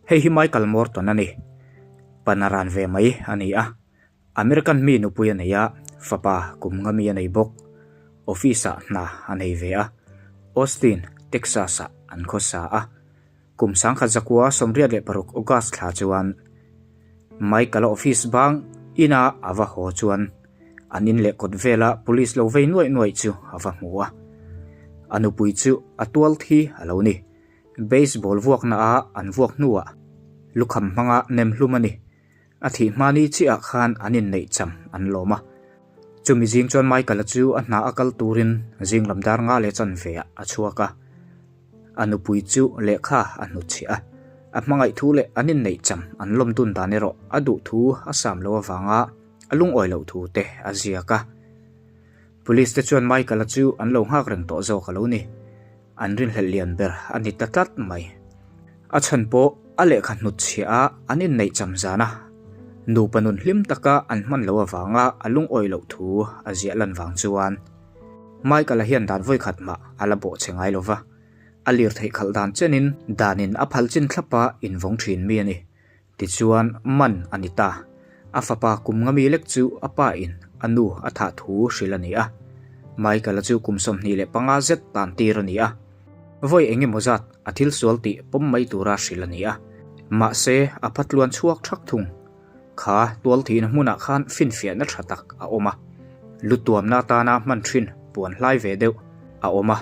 Hei hi Michael Morton a ni. Panaran ve mai a ni a. American mi nupui a nei a, fapa kum nga mi a nei bawk. Office-ah hna a nei ve a. Austin, Texas-ah an khawsa a. Kum 1946 August thla chuan Michael-a office bang ina a va haw chuan an in leh kawt vela police lo vei nuaih nuaih chu a va hmu a. A nupui chu a tual thi a lo ni. Baseball vuakna a an vuak hnuah lukham hmanga nem hlum a ni. A thih hmani chiah khan an inneih cham an lawm a. Chumi zing chuan Michael-a chu a hna a kal turin zing lam dar nga leh chanve ah a chhuak a. A nupui chu lehkha a hnutchhiah a. A hmangaih thu leh an inneih cham an lawm dun dan erawh a duh thu a sam lo avanga a lungawi loh thu te a ziak a. Police te chuan Michael-a chu an lo nghak reng tawh zawk a lo ni. An rinhlelh lian ber a ni ta tlat mai. A chhan pawh a lehkha hnutchhiah a an inneih cham zan a, nupa nun hlim taka an hman loh avanga a lungawi loh thu a ziah lan vang chuan Michael-a hian dan vawikhat mah a la bawh che ngai lo va, a lirtheih khalh dan chenin danin a phal chin thlapa invawng thin mi a ni. Tichuan, man a ni ta. A fapa kum nga mi lek chu a pa in a nu a thah thu hrilh a ni a. Michael-a chu kum 25 zet tan tir a ni a. Vawi eng emaw zat a thil sual tih pawm mai tura hrilh a ni a. Mahse, a phatluan chhuak thak thung. Kha tualthihna hmunah khan finfiahna tha tak a awm a. Lutuamna atana hman thin puan hlai ve deuh a awm a.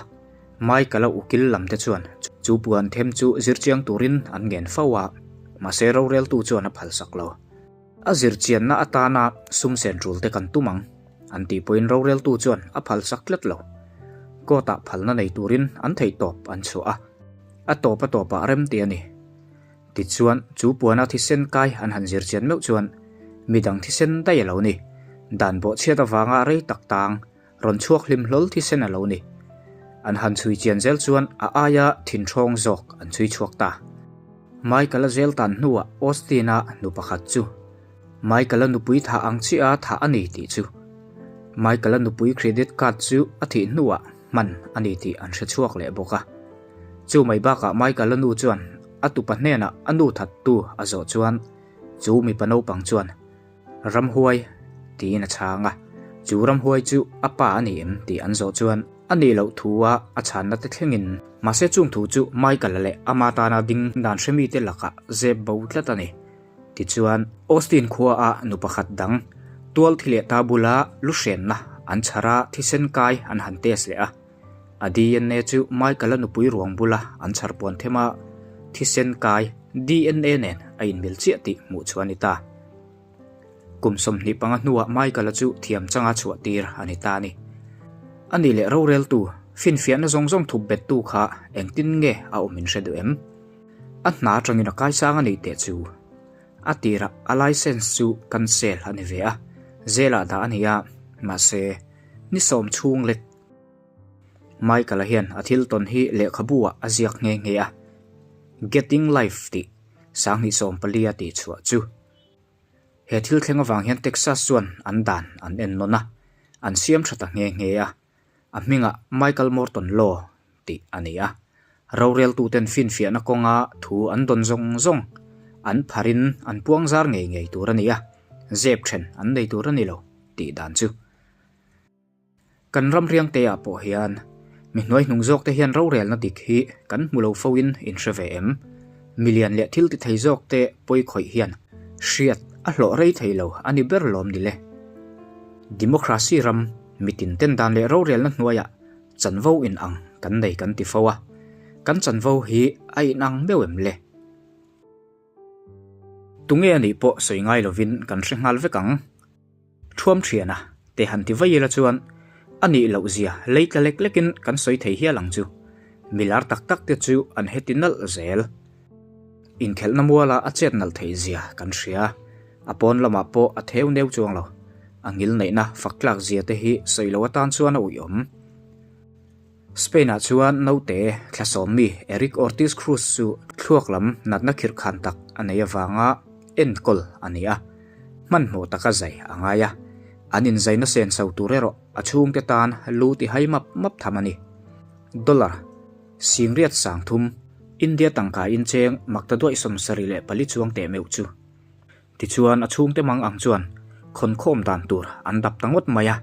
Michael-a ukil lam te chuan chu puan them chu zirchiang turin an ngen fo a, mahse roreltu chuan a phalsak lo. A zirchianna atana sum sen tul te kan tum ang, an tih pawhin roreltu chuan a phalsak tlat lo. Court-ah phalna nei turin an theihtawp an chhuah a, a tawp a tawpah rem ti a ni. Tichuan, chu puana thisen kai an han zirchian meuh chuan midang thisen daih a lo ni. Dan bawhchhiat avanga rei tak tang Rawn chhuak hlim hlawl thisen a lo ni. An han chhui chian zel chuan a aia thinthawng zawk an chhui chhuak ta. Michael-a zel tan hnuah Austin-a nu pakhat chu Michael-a nupui thah ang chiah a thah a ni tih chu Michael-a nupui credit card chu a thih hnuah hman a ni tih an hre chhuak leh bawk a. Chu mai bakah Michael-a nu chuan a tupa hnenah a nu thattu a zawh chuan chu mipa naupang chuan Ramhuai tiin a chhang a, chu ramhuai chu a pa a ni em tih an zawh chuan a nih loh thu a a chhanna te thlengin mahse chung thu chu Michael-a leh ama tana ding dan hre mite lakah zep bo tlat a ni. Tichuan, Austin khua a nu pakhat dang tual thi leh ta bula lu hrenna an chhar a thisen kai an han test leh a, a DNA chu Michael-a nupui ruang bula an chhar puan them a thisen kai DNA nen a inmil chiah tih hmuh chu a ni ta. Kum 25 hnuah Michael-a chu thiam changa chhuah tir a ni ta a ni. A nih leh roreltu, finfiahna zawng zawng thup bettu kha engtin nge a awm in hre duh em? A hna atangin a kaisang a nih teh chu. A tirah a license chu cancel a ni ve a, jail-ah dah a ni a, mahse, ni sawm chhung lek Michael-a hian a thil tawn hi lehkhabu-ah a ziak nghe nghe a, Getting Life tih 2014 a tihchhuah chu. He thil thleng avang hian Texas chuan an dan an en nawn a, an siam tha ta nghe nghe a. A hmingah Michael Morton Law tih a ni a. Roreltuten finfiahna kawnga thu an dawn zawng zawng an pharin an puang zar ngei ngei tur a ni a, zep then an nei tur a ni lo tih dan chu. Kan ram riangte ah pawh hian mi hnuai hnung zawk te hian rorelna dik hi kan hmu lo fo in in hre ve em? Milian leh thil ti thei zawk te pawi khawih hian hriat a hlawh rei thei lo a ni ber lawm ni le? Democracy ram mitin ten dan leh rorelna hnuaiah chanvo in ang kan nei kan ti fo a, kan chanvo hi a in ang meuh em le? Tunge a nih pawh sawi ngai lovin kan hre nghal vek ang. Thuam thiana te han ti vai ila chuan a nih loh zia lei tla lek lekin kan sawi thei hial ang chu. Milar tak tak te chu an heti nalh zel. Inkhelhna muala a chet nalh theih zia kan hria. A pawn lamah pawh a theu neu chuang lo. A ngil neihna fak tlak zia te hi sawi lo atan chuan a uiawm. Spain-ah chuan naute thlasawm mi Eric Ortiz Cruz chu thluak lam natna khirhkhan tak a nei avanga enkawl a ni a, hmanhmawh taka zai a ngai a. An inzaina senso tur erawh a chhungte tan lu ti hai map map tham a ni. Dollar singriat 3000. India tangka incheng maktaduaih 74 chuang teh meuh chu. Tichuan a chhungte mang ang chuan khawnkhawm dan tur an dap ta ngawt mai a.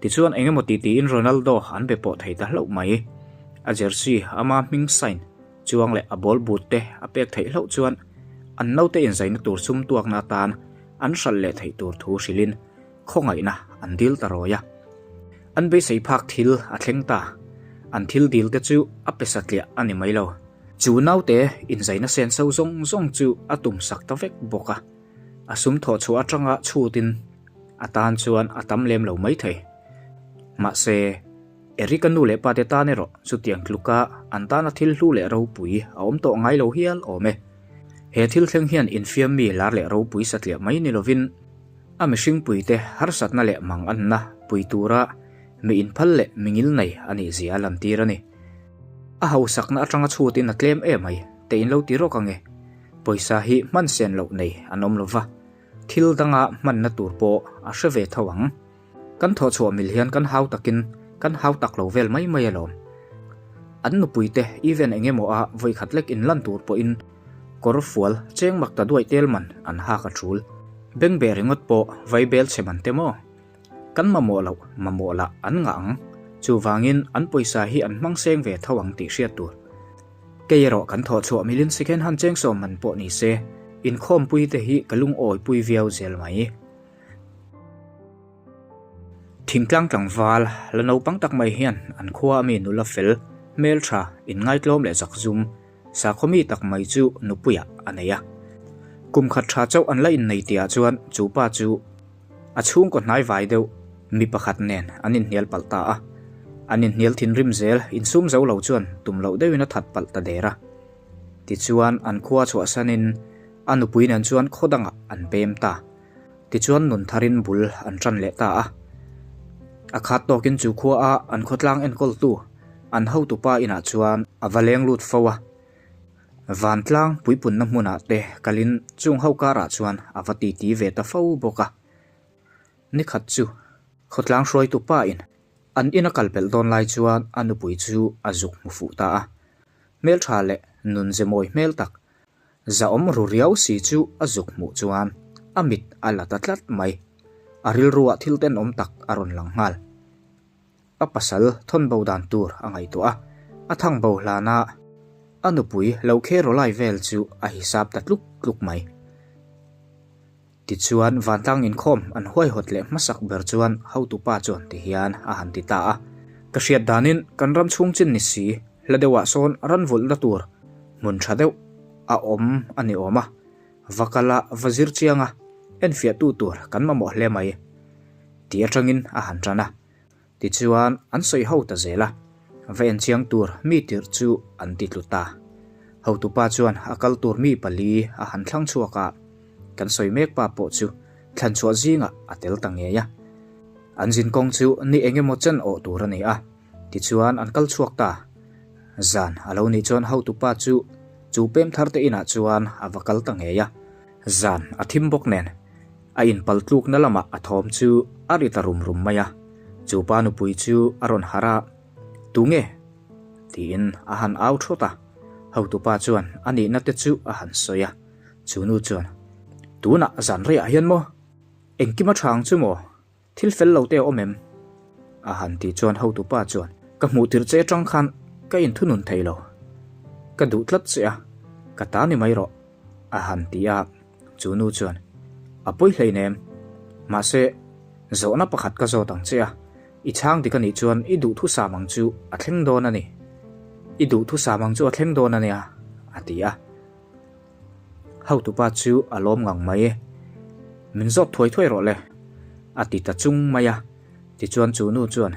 Tichuan engemaw ti tiin Ronaldo an be pawh thei ta hlauh mai. A jersey ama hming sign chuang leh a ball boot te a pek theih hlauh chuan an naute inzaina tur sum tuakna atan an hralh leh theih tur thu hrilhin khawngaihna an dil ta rawi a. An beisei phak thil a thleng ta. An thil dil te chu a pe satliah a ni mai lo. Chu naute inzaina sen so zawng zawng chu a tum sak ta vek bawk a. A sum thawh chhuah atanga chhutin a tan chuan a tam lem lo maithei. Mahse, Eric-a nu leh pate tan erawh chutiang tluka an tana thil hlu leh ropui a awm tawh ngai lo hial awm e. He thil thleng hian infiam mi lar leh ropui satliah mai ni lovin a mihringpuite harsatna leh manganna pui tura mi inphal leh mi ngilnei a nih zia a lantir a ni. A hausakna atanga chhutin a tlem em mai, te in lo ti rawk ange. Pawisa hi hman sen loh nei an awm lova, thil danga hmanna tur pawh a hre ve tho ang. Kan thawhchhuah mil hian kan hau takin kan hau tak lo vel mai mai alawm. An nupuite event eng emaw a vawikhat lek inlan tur pawhin kawr fual cheng mak ta duaih tel man an hak a tul. Bengbeh ringawt pawh vaibel chhe man te maw? Kan mamawh loh mamawh lah an ngah ang. Chuvangin an pawisa hi an hmang seng ve tho ang tih hriat tur. Kei erawh kan thawhchhuah milin second hand cheng sawm man pawh ni se, inkhawmpui te hi ka lungawipui viau zel mai. Thingtlang tlangval la naupang tak mai hian an khua ami nula fel, hmeltha, inngaitlawm leh zakzum, sakhaw mi tak mai chu nupuiah a nei a. Kum khat tha chauh an la innei tihah chuan chu pa chu a chhungkaw hnai vai deuh mi pakhat nen an inhnial palh ta a. An inhnial thinrim zel insum zo lo chuan tum loh deuhin a that palh ta der a. Tichuan an khua chhuahsanin a nupui nen chuan khaw dangah an pem ta. Tichuan nun tharin bul an tan leh ta a. A khat tawkin chu khua a an khawtlang enkawltu an hotupa inah chuan a va leng lut fo a. Vantlang puipunna hmunah te kalin chung ho karah chuan a va titi ve ta fo bawk a. Nikhat chu khawtlang hruaitu pa in an ina kal pelh dawn lai chuan a nupui chu a zuk hmu fuh ta a. Hmeltha leh nunze mawi hmel tak Zahawm ru riau si chu a zuk hmuh chuan a mit a la ta tlat mai. A rilruah thil tenawm tak a rawn lang nghal. A pasal thawn bo dan tur a ngaihtuah a, a thang bo hlana a nupui lo khe rawlai vel chu a hisap ta tluk tluk mai. Tichuan, vantlang inkhawm an huaihawt leh hmasak ber chuan hotupa chuan ti hian a han ti ta a. Ka hriat danin kan ram chhung chin ni si, hla deuhah sawn ran vulhna tur hmun tha deuh a awm a ni awm a, va kal a, va zir chiang a, enfiahtu tur kan mamawh hle mai, ti atangin a han tan a. Tichuan, an sawi ho ta zel a, va enchiang tur mi tirh chu an ti tlu ta. Hotupa chuan a kal tur mi pali a han thlang chhuak a, kan sawi mek pa pawh chu thlan chhuah zingah a tel ta ngei a. An zin kawng chu ni eng emaw chen awh tur a ni a, tichuan an kal chhuak ta. Zan a lo nih chuan hotupa chu chu pem thar te inah chuan a va kal ta ngei a. Zan a thim bawk nen, a inpal tlukna lamah a thawm chu a ri ta rum rum mai a, chu pa nupui chu a rawn harh a, Tunge? tiin a han au thawt a, hotupa chuan a nihna te chu a han sawi a, chu nu chuan, Tunah zan reiah hian maw? Engkim a tha ang chu maw? Thil fel lo te a awm em? A han tih chuan hotupa chuan, Ka hmuh tirh che atang khan ka inthunun thei lo. Ka duh tlat che a, ka ta ni mai rawh, a han ti a. Chu nu chuan, A pawi hleinem. Mahse, zawhna pakhat ka zawt ang che a, i chhang dik a nih chuan i duhthusam ang chu a thleng dawn a ni. I duhthusam ang chu a thleng dawn a nia, a ti a. Hotupa chu a lawm ngang mai e. Min zawt thuai thuai rawh le, a ti ta chung mai a. Tichuan chu nu chuan,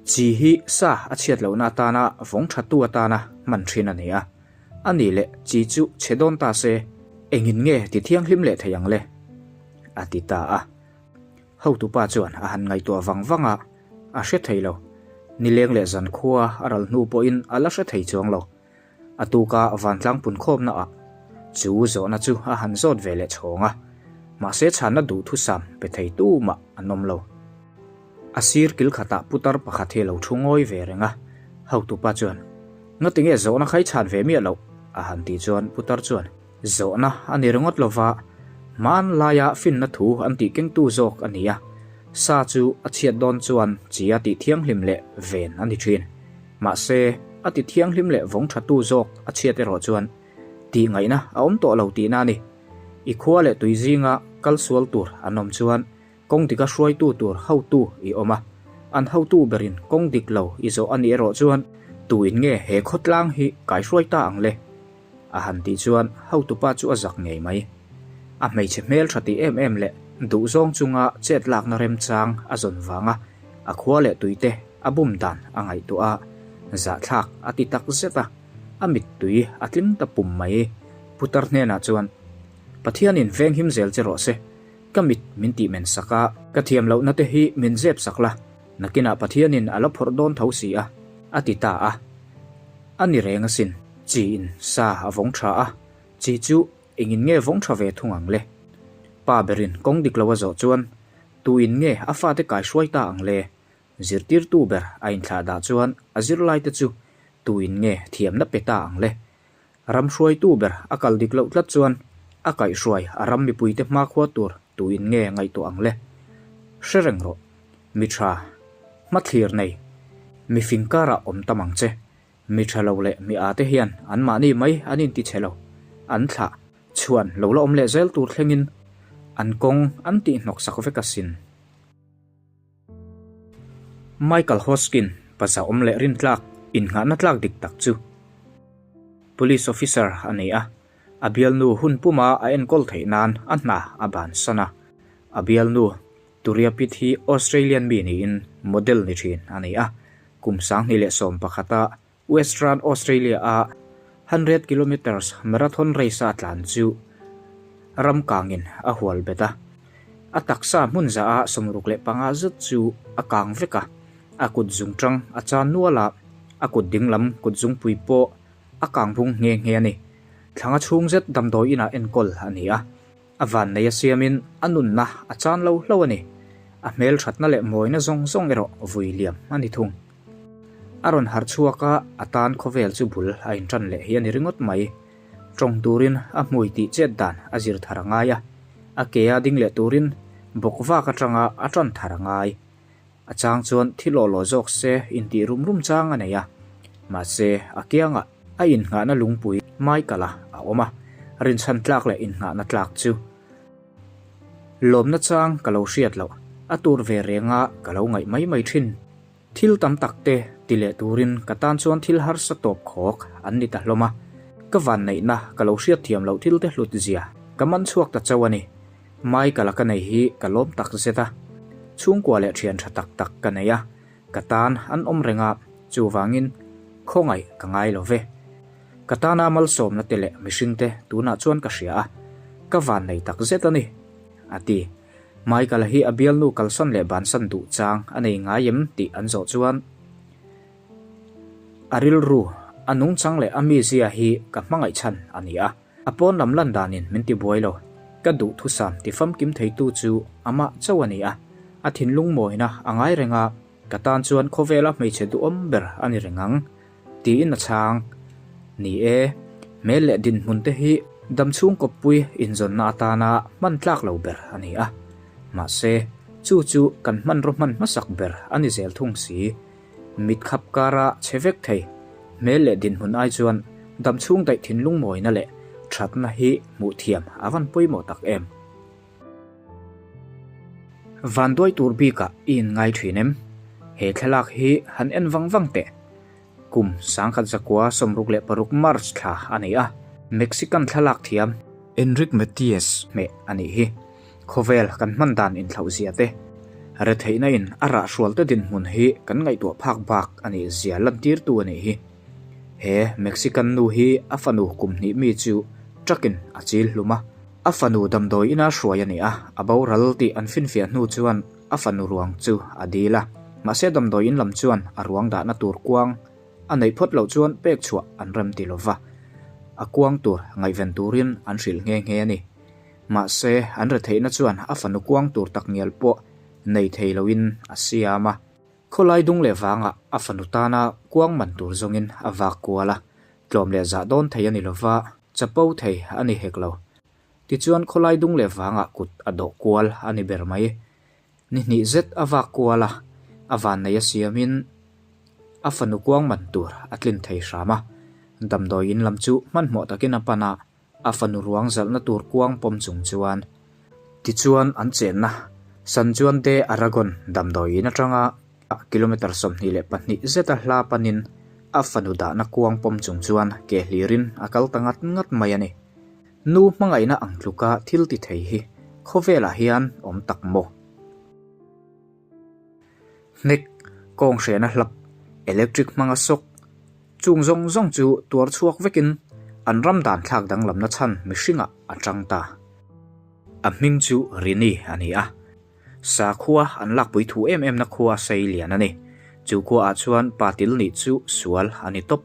Chi hi sa a chhiat lohna atana vawng thattu atana hman thin a ni a. A nih leh chi chu chhe dawn ta se, engin nge ti thianghlim leh thei ang le? a ti ta a. Hotupa chuan a han ngaihtuah vang vang a, a hre thei lo. Nileng leh zankhua a ral hnu pawhin a la hre thei chuang lo. A tuka vantlang punkhawmna ah chu zawhna chu a han zawt ve leh chhawng a, mahse chhanna duhthusam pe thei tu mah an awm lo. A sir kil khatah putar pakhat hi a lo thu ngawi ve reng a, hotupa chuan, Ngatinge zawhna kha i chhan ve miah loh? A han tih chuan putar chuan, Zawhna a ni ringawt lova, hmanlaia finna thu an tih kengtu zawk a ni a, sa chu a chhiat dawn chuan chi a tih thianghlim leh ven a ni thin. Mahse, a ti thianghlim leh vawng thatu zawk a chhiat erawh chuan tih ngaihna a awm tawh lo tihna a ni. I khua leh tui zinga kal sual tur an awm chuan Kawng dika hruaitu tur hotu i awm a, an hotu berin kawng dik lo i zawh a nih erawh chuan tuin nge he khawtlang hi kaihruai ta ang le? A han tih chuan hotupa chu a zak ngei mai. A hmeichhe hmel tha tih em em leh duhzawng chunga chet lakna remchang a zawn vanga a khua leh tuite a bum dan a ngaihtuah a, zahthlak a ti tak zet a, a mittui a tling ta pum mai. Putar hnenah chuan, Pathianin venghim zel che rawh se, Ka mit min tih men sak a. Ka thiam lohna te hi min zep sak la, nakinah Pathianin a la phawrh dawn tho si a, a ti ta a. A ni reng asin. Chi in sa a vawng tha a, chi chu engin nge vawng tha ve thung ang le? Pa berin kawng dik lo a zawh chuan, tu in nge a fate kai hruai ta ang le? Zirtirtu ber a inthlah dah chuan a zirlaite chu tu in nge thiamna pe ta ang le? Ram hruaitu ber a kal dik loh tlat chuan a kaihhruai a ram mipuite hmakhua tur tuin nge ngaihtuah ang le? Hre reng rawh, mi tha, hmathlir nei, mi fing karah awm tam ang che. Mi tha lo leh mi ate hian anmahni mai an inti chhe lo, an thlah chhuan lo la awm leh zel tur thlengin an kawng an tihhnawksak vek asin. Michael Hoskin, paza awm leh rintlak, innghahna tlak dik tak chu Police Officer a ni a, a bialnu hun puma a enkawl theih nan a hna a bansan a. A bialnu Turia Pitt hi Australian mi niin model ni thin a ni a, kum 2011-a Western Australia-a 100 kilometres marathon race-a tlan chu ram kangin a hual bet a. A taksa hmun zaha 65 zet chu a kang vek a, a kut zungtang a chan nual a, a kut dinglam kut zungpui pawh a kang bung nghe nghe a ni. Thlanga chhung zet damdawi inah enkawl a ni a. A vannei a siamin a nunna a chan lo hlo a ni. A hmelthatna leh mawina zawng zawng erawh vui liam a ni thung. A rawn harh chhuak a, a tan khawvel chu bul a intan leh hi a ni ringawt mai. Tawng turin a hmui tih chet dan a zir thar a ngai a, a ke a ding leh turin bawk vak atanga a tan thar a ngai. A chang chuan thil aw lawh zawk se intih rum rum chang a nei a, mahse a kiangah a innghahna lungpui Michael-a a awm a, rinchhan tlak leh innghahna tlak chu lawmna chang ka lo hriat loh, a tur ve renga ka lo ngaih mai mai thin. Thil tam tak te ti leh turin ka tan chuan thil harsa tawp khawk an ni ta hlawm a, ka vanneihna ka lo hriat thiam loh thil te hlut zia ka man chhuak ta chauh a ni. Michael-a ka nei hi ka lawm tak zet a, chhungkua leh thian tha tak tak ka nei a, ka tan an awm reng a, chuvangin khawngaih ka ngai lo ve. Ka tana malsawmna te leh mihring te tunah chuan ka hria a, ka vannei tak zet a ni, a ti. Michael-a hi a bialnu kalsan leh bansan duh chang a nei ngai em tih an zawh chuan a rilru, a nungchang leh a mizia hi ka hmangaih chhan a ni a. A pawn lam lan danin min ti buai lo. Ka duhthusam ti famkim theitu chu amah chauh a ni a, a thinlung mawina a ngai reng a, ka tan chuan khawvela hmeichhe duhawm ber a ni reng ang, tiin a chhang. Ni e, hmel leh dinhmun te hi damchhung kawppui inzawnna atana hman tlak lo ber a ni a, mahse, chu chu kan hmanraw hman hmasak ber a ni zel thung si. Mit khap kara chhe vek thei, hmel leh dinhmun ai chuan damchhung daih thinlung mawina leh thatna hi hmuh thiam a van pawimawh tak em. Vanduai tur bikah i inngai thin em? He thlalak hi han en vang vang teh. Kum 1966 March thla a ni a, Mexican thlalak thiam Enrique Matias hmeh a nih hi. Khawvel kan hman dan inthlauh zia te, retheihna in a rah hrual te dinhmun hi kan ngaihtuah phak bak a nih zia lantirtu a nih hi. He Mexican nu hi a fanu kum hnih mi chu truck in a chil hlum a, a fanu damdawi ina hruai a ni a, a boral tih an finfiah hnu chuan a fanu ruang chu a dil a, mahse damdawi in lam chuan a ruang dahna tur kuang a neih phawt loh chuan pek chhuah an rem ti lova, a kuang tur ngaihven turin an hrilh nghe nghe a ni. Mahse, an retheihna chuan a fanu kuang tur tak ngial pawh nei thei loin a siam a. Khawlai dung leh vangah a fanu tana kuang man tur zawngin a vak kual a. Tlawm leh zah dawn thei a ni lo va, chapo thei a ni hek lo. Tichuan khawlai dung leh vangah kut a dawh kual a ni ber mai. Ni hnih zet a vak kual a, a vannei a siamin a fanu kuang man tur a tlin thei hram a. Damdawi in lam chu hmanhmawh takin a pan a, a fanu ruang zalhna tur kuang pawm chung chuan. Tichuan an chenna San Juan de Aragon damdawi in atanga kilometre 22 zeta hla panin a fanu dahna kuang pawm chung chuan ke hlirin a kal ta ngat ngat mai a ni. Nu hmangaihna ang tluka thil ti thei hi khawvelah hian awm tak maw? Hnek, kawng hrehna hlap, electric hmanga sawk, chung zawng zawng chu tuar chhuak vekin an ram dan thlak danglamna chhan mihringah a tang ta. A hming chu Rini a ni a. Sakhua an lakpui thu em emna khua sei lian a ni. Chu khuaah chuan pa til nih chu sual a ni tawp.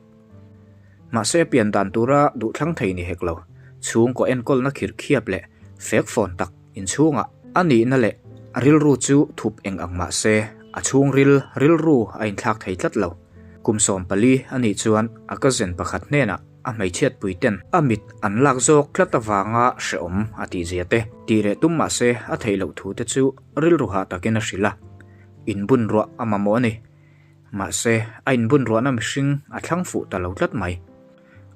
Mahse pian dan tura duhthlang thei ni hek lo. Chhungkaw enkawlna khirh khiap leh fek fawn tak inchhungah a nihna leh a rilru chu thup eng ang mahse a chhungril rilru a inthlak thei tlat lo. Kum 14 a nih chuan a cousin pakhat hnenah a hmeichhiatpui ten a mit an lak zawk tlat avanga hrehawm a tihzia te tih leh tum mahse a theih loh thu te chu rilru hah takin a hrilh a, inbun ruah a mamawh a ni. Mahse a inbun ruahna mihring a thlang fuh ta lo tlat mai.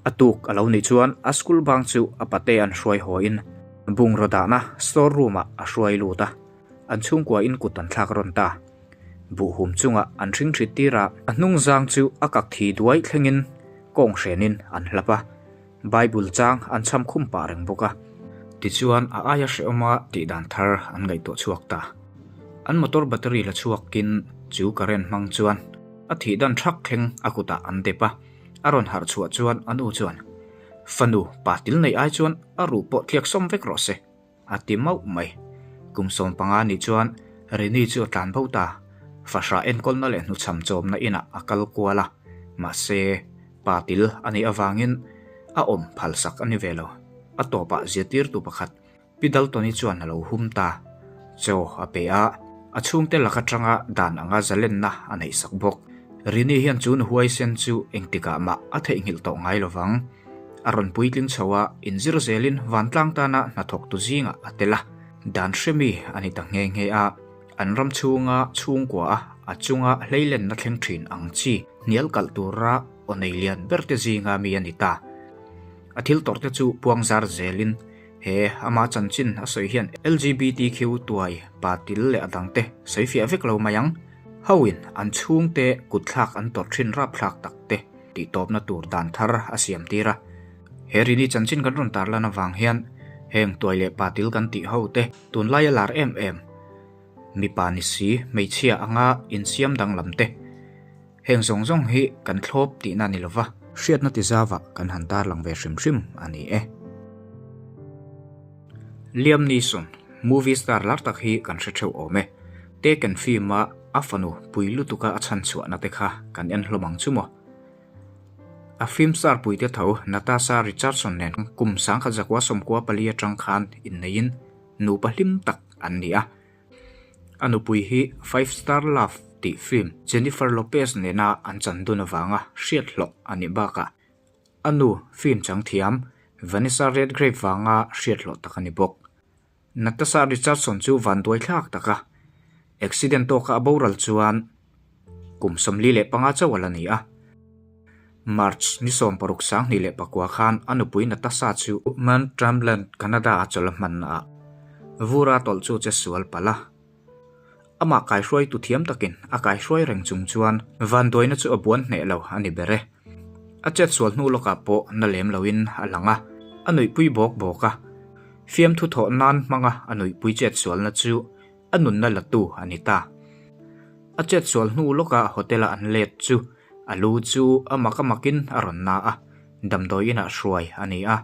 A tuk a lo nih chuan a school bang chu a pate an hruai hawiin bungraw dahna store room ah a hruai lut a, an chhungkua in kut an thlak rawn ta. Buhhum chungah an hring thrit tir a, a hnung zang chu a kak thi duai thlengin kawng hrenin an hlap a, Bible chang an cham khum pah reng bawk a. Tichuan a aia hrehawma tih dan thar an ngaihtuah chhuak ta. An motor battery la chhuakin chu current hmang chuan a thih dan thak thleng a kutah an dep a, a rawn harh chhuah chuan a nu chuan, Fanu, pa til neih ai chuan a ruh pawh tliak sawm vek rawh se. A ti mauh mai. Kum 15 nih chuan Rini chu a tlan bo ta. Fahrah enkawlna leh hnuchham chawmna inah a kal kual a, mahse, pa til a nih avangin a awm phalsak a ni ve lo. A tawpah zirtirtu pakhat Pi Daltoni chuan a lo hum ta. Chaw a pe a, a chhungte lak atanga dan anga zalenna a neihsak bawk. Rini hian chu nu huaisen chu engtikah mah a theihnghilh tawh ngai lovang. A rawn puitling chho a, inzir zelin vantlang tana hnathawktu zingah a tel a, dan hremi a ni ta nghe nghe a, an ram chhunga chhungkua a a chunga hleilenna thleng thin ang chi hnial kalh tura aw nei lian berte zinga mi a ni ta. A thil tawrhte chu puang zar zelin he ama chanchin a sawi hian LGBTQ tuai pa til leh a dangte sawi fiah vek lo mai ang. Hoin an chhungte kutthlak an tawrh thin rapthlak takte. Tihtawpna tur dan thar a siam tir a. He Rini chanchin kan rawn tarlan avang hian heng tuai leh patil kan tih ho te tunlai a lar em em. Mipa ni si, hmeichhia anga insiam danglam te. Heng zawng zawng hi kan thlawp tihna ni lova. Hriatna tizavah kan han tarlang ve hrim hrim a ni e. Liam Neeson, movie star lar tak hi kan hre theuh awm e. Taken film-a a fanu pui lutuka a chhan chhuahna te kha kan en hlawm ang chu maw? A film star puite tho Natasha Richardson nen kum 1994 atang khan inneiin nupa hlim tak an ni a. A nupui hi Five Star Love tih film Jennifer Lopez nena an chan dun avanga hriat hlawh a nih bakah A nu, film chang thiam, Vanessa Redgrave vanga hriat hlawh tak a ni bawk. Natasha Richardson chu vanduai thlak tak a, accident tawka a boral chuan kum 45 chauh a la ni a. March ni 16 2009 khan a nupui Natasha chu Mount Tremblant, Canada-a chawl a hmanna ah vura tawlh chu che sual palh a. Amah kaihruaitu thiam takin a kaihruai reng chung chuan vanduaina chu a buan hneh lo a ni ber e. A chetsual hnu lawkah pawh na lem loin a lang a, a nuihpui bawk bawk a. Fiamthu thawh nan hmanga a nuihpui chetsualna chu a nunna latu a ni ta. A chetsual hnu lawka hotel-a an let chu a lu chu a mak a makin a rawn na a, damdawi inah hruai a ni a.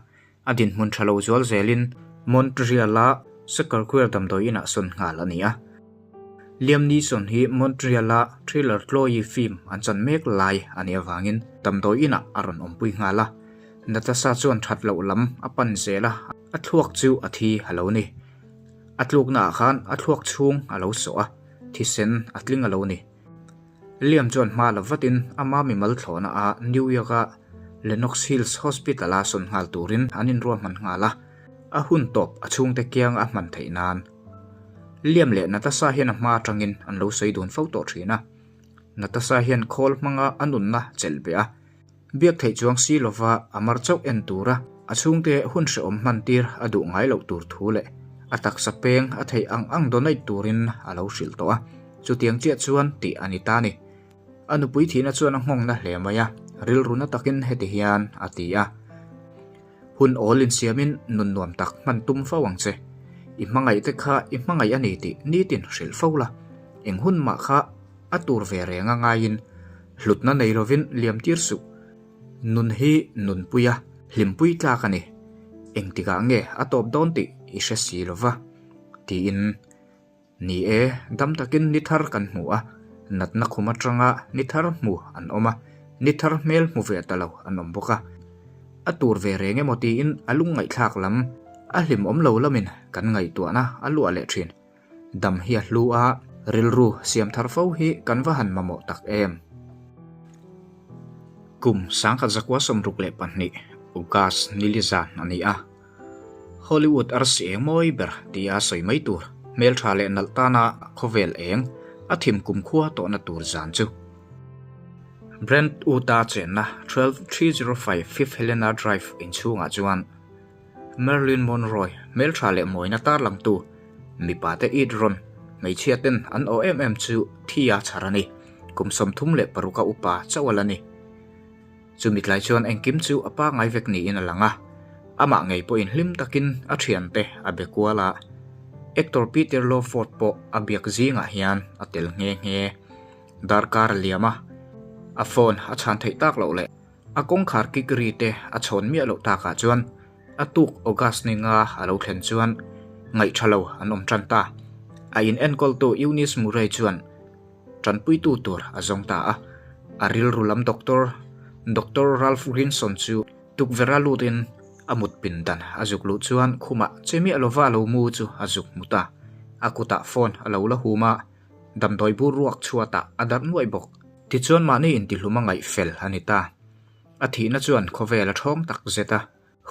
A dinhmun tha lo zual zelin Montreal-a Sacre-Coeur damdawi inah sawn nghal a ni a. Liam Neeson hi Montreal-a thriller Chloe film an chan mek lai a nih avangin damdawi inah a rawn awmpui nghal a. Natasha chuan that loh lam a pan zel a, a thluak chu a thi a lo ni. A tluknaah khan a thluak chhung a lo sawh a, thisen a tling a lo ni. Liam chuan hma la vatin ama mimal thlawhna ah New York-a. Lenox Hills Hospital-a sawn nghal turin an inruahman nghal a, a hun tawp a chhungte kiang a hman theih nan. Liam leh Natasha hian a hma atangin an lo sawi dun fo tawh thin a. Natasha hian khawl hmanga a nunna chelh beh a, biak theih chuang si lova a mar chauh en tura a chhungte hun hrehawm hman tir a duh ngai loh tur thu leh a taksa peng a theih ang ang donate turin a lo hrilh tawh a, chutiang chiah chuan tih a ni ta a ni. A nupui thihna chuan a nghawng na hle mai a, rilru na takin heti hian a ti a. Hun awl insiamin nun nuam tak hman tum fo ang che. I hmangaih te kha i hmangaih a ni tih nitin hrilh fo la. Eng hun mah kha a tur ve reng a ngaiin hlutna nei lovin liam tir suh. Nun hi nunpuia hlimpui tlak a ni. Engtikah nge a tawp dawn tih i hre si lova, tiin. Ni e, dam takin ni thar kan hmu a, natna khum atanga ni thar hmu an awm a, ni thar hmel hmu ve ta lo an awm bawk a. A tur ve reng emaw tiin a lungngaihthlak lam, a hlimawm lo lamin kan ngaihtuahna a luah leh thin. Dam hi a hlu a, rilru siam thar fo hi kan va han mamawh tak em. Kum 1962, August nili zan a ni a. Hollywood arsi eng mawi ber tia sawi mai tur, hmeltha leh nalh tana khawvel eng a thim kumkhua tawhna tur zan chu. Brentwood-a chenna 12305 Fifth Helena Drive inchhungah chuan Marilyn Monroe hmeltha leh mawina tarlangtu mipate it rawn hmeichhia ten an aw em em chu thi a chhar a ni, kum 36 a upa chauh a la ni. Chumi tlai chuan engkim chu a pangngai vek niin a lang a, amah ngei pawhin hlim takin a thiante a be kual a, actor Peter Lawford pawh a biak zingah hian a tel nghe nghe. Darkar a liam a, a phone a chhan theih tak loh leh a kawngkhar kik ri te a chhawn miah loh takah chuan a tuk August ni nga a lo thlen chuan ngaih tha lo an awm tan ta. A in enkawltu Eunice Murray chuan Tanpuitu tur a zawng ta a, a rilru lam doctor, Doctor Ralph Grinson chu tukverh a lutin a mut pindan a zuk luh chuan khumah che miah lova a lo mu chu a zuk hmu ta. A kutah phone a lo la hum a, damdawi bur ruak chhuatah a darh nuaih bawk. Tichuan mahni intihlum a ngaih fel a ni ta. A thihna chuan khawvel a ṭhawng tak zet a,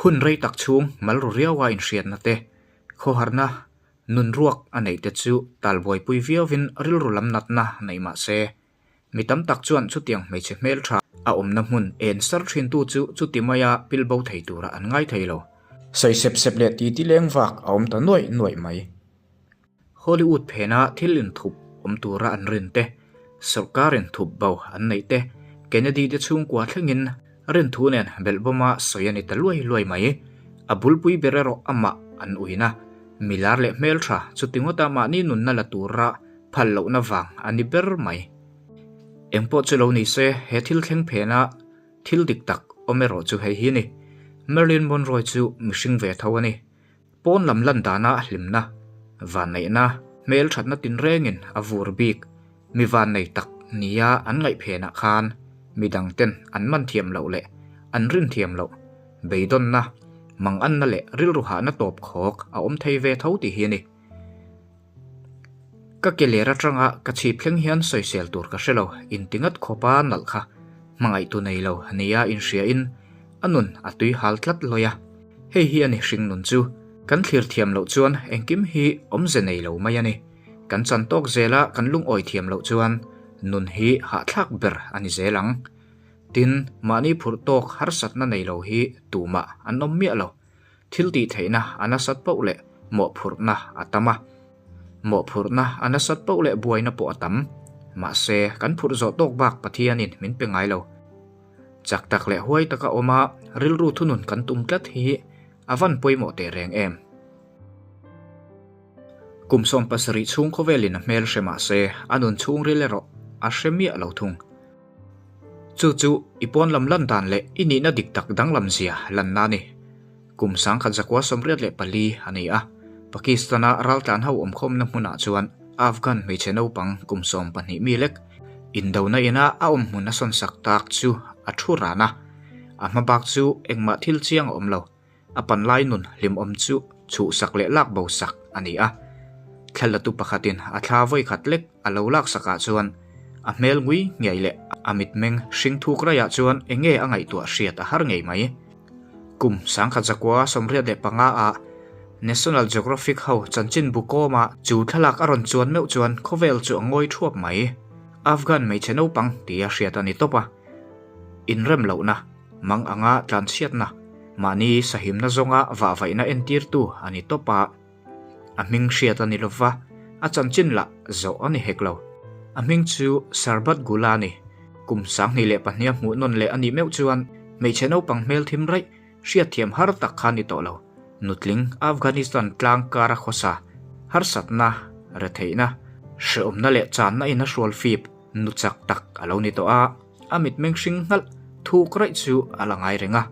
hun rei tak chhung malru riaua inhriatna te, khawharna Nun ruak a neih te chu tal buaipui viauvin rilru lam natna nei mah se, mi tam tak chuan chutiang hmeichhe hmeltha a awmna hmun en sar thintu chu chuti maia pilbo thei tura an ngai thei lo. Sawi sep sep leh titi leng vak a awm ta nuaih nuaih mai. Hollywood phena thil inthup awm tura an rin te, sawrkarin thup bo an neih te, Kennedy te chhungkua thlengin Rinthu nen belhbawma sawi a ni ta luai luai mai. A bulpui ber erawh amah an uina. Milar leh hmeltha chuti ngawta mahni nunna la tura phal lohna vang a ni ber mai. Engpawh chu lo ni se, he thil thleng phena thil dik tak awm erawh chu hei hi a ni. Marilyn Monroe chu mihring ve tho a ni. Pawn lam lan dana hlimna, vanneihna, hmel thatna tinrengin a vur bik, mi vannei tak nia an ngaih phenah khan mi dangten an man thiam loh leh an rin thiam loh, beidawnna, manganna leh rilru hahna tawp khawk a awm thei ve tho tih hi a ni. Ka ke ler atanga ka chhip thleng hian sawisel tur ka hre lo, inti ngat khawpa nalh kha hmangaihtu nei lo nia inhriain a nun a tui hal tlat lawi a. Hei hi a ni hring nun chu, kan thlir thiam loh chuan engkim hi awmze nei lo mai a ni. Kan chan tawk zela kan lungawi thiam loh chuan nun hi hahthlak ber a ni zel ang. Tin, mahni phurh tawk harsatna nei lo hi tumah an awm miah lo. Thil tih theihna a nasat poh leh mawhphurhna a tam a, mawhphurhna a nasat poh leh buaina pawh a tam. Mahse, kan phurh zawh tawk bak Pathianin min pe ngai lo. Chak tak leh huai taka awm a, rilru thunun kan tum tlat hi a van pawimawh teh reng em? Kum 17 chhung khawvelin a hmel hre mah se, a nun chhungril erawh a hre miah lo thung. Chu chu i pawn lam lan dan leh i nihna dik tak danglam zia lanna a ni. Kum 1984 a ni a, Pakistan-a raltlan ho awmkhawmna hmunah chuan Afghan hmeichhe naupang kum 12 mi lek indona ina a awm hmun a sawnsak tak chu a thu ran a, a hma bak chu engmah thil chiang a awm lo. A panlai nun hlimawm chu chhuhsak leh lak bo sak a ni a. Thlalatu pakhatin a thla vawikhat lek a lo lak sakah chuan. A hmel ngui nghiai leh a mitmeng hring thuk raiah chuan eng nge a ngaihtuah hriat a har ngei mai. Kum 1985 ah National Geographic ho chanchinbu kawma chu thlalak a rawn chuan meuh chuan khawvel chu a ngawi thuap mai. Afghan hmeichhe naupang tia hriat a ni tawp a. Inrem lohna, mang anga tlanchhiatna, mahni sahimna zawnga vahvaihna entirtu a ni tawp a. A hming hriat a ni lova, a chanchin lah zawh a ni hek lo. A hming chu Sarbat Gula a ni. Kum 2002 a hmuh nawn leh a nih meuh chuan hmeichhe naupang hmel thim raih, hriatthiam har tak kha a ni tawh lo. Nutling Afghanistan tlang kara khawsa, harsatna, retheihna, hrehawmna leh channa in a hrual fip nu chak tak a lo ni tawh a, a mitmeng hring nghalh thuk raih chu a la ngai reng a.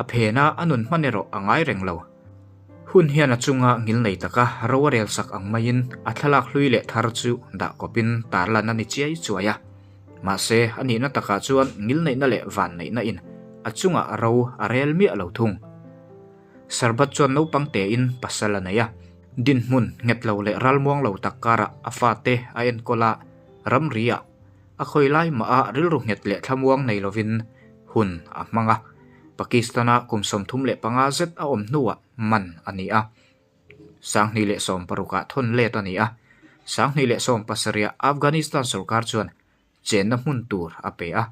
A phena a nun hman erawh a ngai reng lo. Hun hian a chunga ngil nei taka ro a rel sak ang maiin a thlalak hlui leh thar chu dah kawpin tarlan a ni chiai chuai a. Mahse, a nihna takah chuan ngil neihna leh van neihna in a chungah ro a rel miah lo thung. Sarbat chuan naupang tein pasal a nei a, dinhmun nghet lo leh ralmuang lo tak karah a fate a enkawl a, ramri-ah A khawi lai mah a rilru nghet leh thlamuang nei lovin hun a hmang a, Pakistan-a kum 35 zet a awm hnuah man a ni a. 2016 ah thawn let a ni a, 2017 ah Afghanistan sorkar chuan chenna hmun tur a pe a,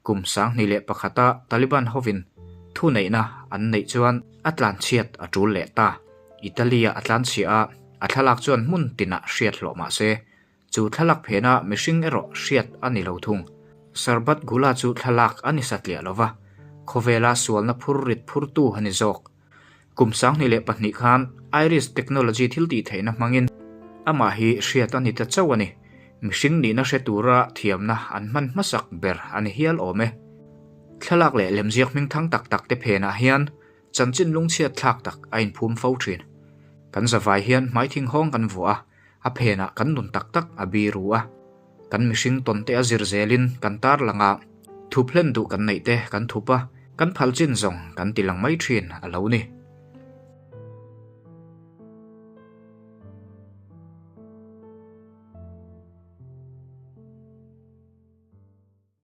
kum 2001 a Taliban hovin thuneihna an neih chuan a tlanchhiat a tul leh ta. Italy-ah a tlanchhia a, a thlalak chuan hmun tinah hriat hlawh mah se, Chu thlalak phena mihring erawh hriat a ni lo thung. Sarbat Gula chu thlalak a ni satliah lo va, khawvela sualna phur rit phurtu a ni zawk. Kum 2002 khan Iris technology thil tih theihna hmangin amah hi hriat a ni ta chauh a ni. Mihring nihna hre tura thiamna an hman hmasak ber a ni hial awm e. Thlalak leh lemziak hming thang tak tak te phenah hian chanchin lungchhiat thlak tak a inphum fo thin. Kan zavai hian hmaithing hawng kan vuah a, A phenah kan nun tak tak a biru a, kan mihring tawn te a zir zelin kan tarlang a, thup hlen duh kan neih te kan thup a, kan phal chin zawng kan ti lang mai thin a lo ni.